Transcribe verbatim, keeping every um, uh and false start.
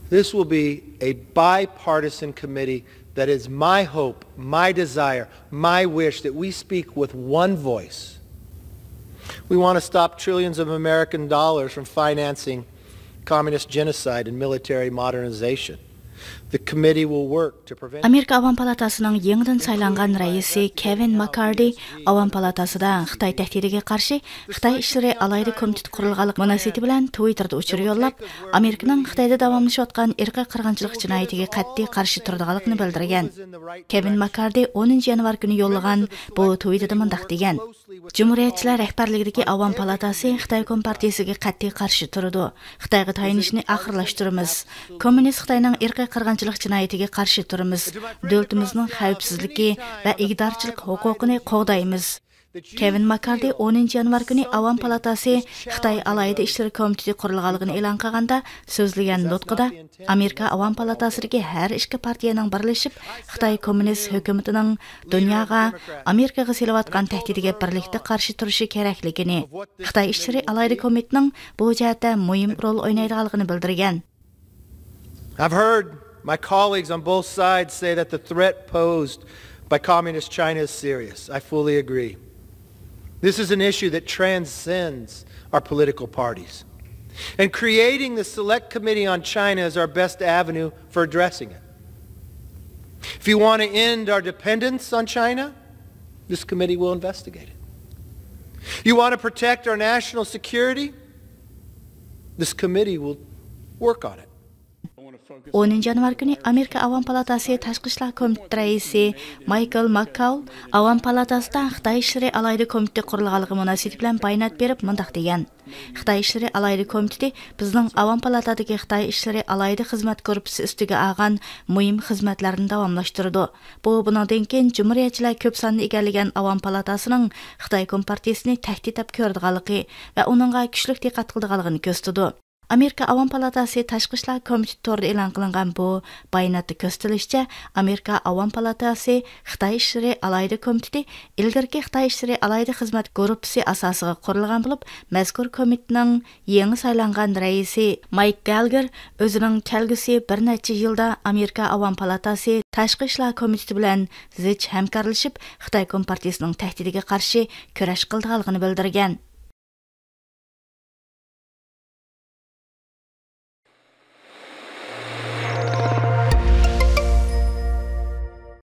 This will be a bipartisan committee that is my hope, my desire, my wish that we speak with one voice. We want to stop trillions of American dollars from financing communist genocide and military modernization. The committee will work to prevent. ئامېرىكا ئاۋام پالاتاسىنىڭ يېڭىدىن سايلانغان رەئىسى كېۋىن ماككاردى ئاۋام پالاتاسىدا خىتاي تەھدىتىگە قارشى خىتاي ئىشلىرى ئالاھىدە كومىتېتى قۇرۇلغانلىقى مۇناسىۋىتى بىلەن تۋىتتېردا ئۇچۇر يوللاپ، ئامېرىكىنىڭ خىتايدا داۋاملىشىۋاتقان ئىرقىي قىرغىنچىلىق جىنايىتىگە قەتئىي قارشى تۇرىدىغانلىقىنى بىلدۈرگەن. كېۋىن ماككاردى ئونىنچى يانۋار كۈنى يوللىغان بۇ تۋىتىدا مۇنداق دېگەن: جۇمھۇرىيەتچىلەر رەھبەرلىكىدىكى ئاۋام پالاتاسى خىتاي كومپارتىيىسىگە قەتئىي قارشى تۇرىدۇ. خىتايغا تايىنىشنى ئاخىرلاشتۇرىمىز. كوممۇنىست خىتاينىڭ ئىرقىي قىرغىنچىلىق جىنايىتىگە قارشى تۇرىمىز. دۆلىتىمىزنىڭ خەۋپسىزلىكى ۋە ئىگىدارچىلىق ھوقۇقىنى قوغدايمىز. كېۋىن ماككاردى ئونىنچى يانۋار كۈنى ئاۋام پالاتاسى خىتاي ئالاھىدە ئىشلىرى كومىتېتى قۇرۇلغانلىقىنى ئېلان قىلغاندا سۆزلىگەن نۇتقىدا، ئامېرىكا ئاۋام پالاتاسىدىكى ھەر ئىككى پارتىيەنىڭ بىرلىشىپ خىتاي كوممۇنىست ھۆكۈمىتىنىڭ دۇنياغا ئامېرىكىغا سېلىۋاتقان تەھدىتىگە بىرلىكتە قارشى تۇرۇشى كېرەكلىكىنى، خىتاي ئىشلىرى ئالاھىدە كومىتېتىنىڭ بۇ جەھەتتە مۇھىم رول ئوينايدىغانلىقىنى بىلدۈرگەن. I've heard my colleagues on both sides say that the threat posed by Communist China is serious. I fully agree. This is an issue that transcends our political parties. And creating the Select Committee on China is our best avenue for addressing it. If you want to end our dependence on China, this committee will investigate it. You want to protect our national security, this committee will work on it. ئونىنچى يانۋار كۈنى ئامېرىكا ئاۋام پالاتاسى تاشقى ئىشلار كومىتېتى رەئىسى مايكل ماككاول ئاۋام پالاتاسىدا خىتاي ئىشلىرى ئالاھىدە كومىتېتى قۇرۇلغانلىقى مۇناسىۋىتى بىلەن بايانات بېرىپ مۇنداق دېگەن: خىتاي ئىشلىرى ئالاھىدە كومىتېتى بىزنىڭ ئاۋام پالاتادىكى خىتاي ئىشلىرى ئالاھىدە خىزمەت گۇرۇپپىسى ئۈستىگە ئالغان مۇھىم خىزمەتلەرنى داۋاملاشتۇرىدۇ. بۇ بۇنىڭدىن كېيىن جۇمھۇرىيەتچىلەر كۆپ ساننى ئىگىلىگەن ئاۋام پالاتاسىنىڭ خىتاي كومپارتىيىسىنى تەھدىت دەپ كۆرىدىغانلىقى ۋە ئۇنىڭغا كۈچلۈك دىققەت قىلىدىغانلىقىنى كۆرسىتىدۇ. ئامېرىكا ئاۋام پالاتاسى تاشقى ئىشلار كومىتېتى تورىدا ئېلان قىلىنغان بۇ باياناتتا كۆرسىتىلىشىچە، ئامېرىكا ئاۋام پالاتاسى خىتاي ئىشلىرى ئالاھىدە كومىتېتى ئىلگىرىكى خىتاي ئىشلىرى ئالاھىدە خىزمەت گۇرۇپپىسى ئاساسىغا قۇرۇلغان بولۇپ، مەزكۇر كومىتېتنىڭ يېڭى سايلانغان رەئىسى مايك گالگېر ئۆزىنىڭ كەلگۈسى بىر نەچچە يىلدا ئامېرىكا ئاۋام پالاتاسى تاشقى ئىشلار كومىتېتى بىلەن زىچ ھەمكارلىشىپ، خىتاي كومپارتىيىسىنىڭ تەھدىتىگە قارشى كۈرەش قىلىدىغانلىقىنى بىلدۈرگەن.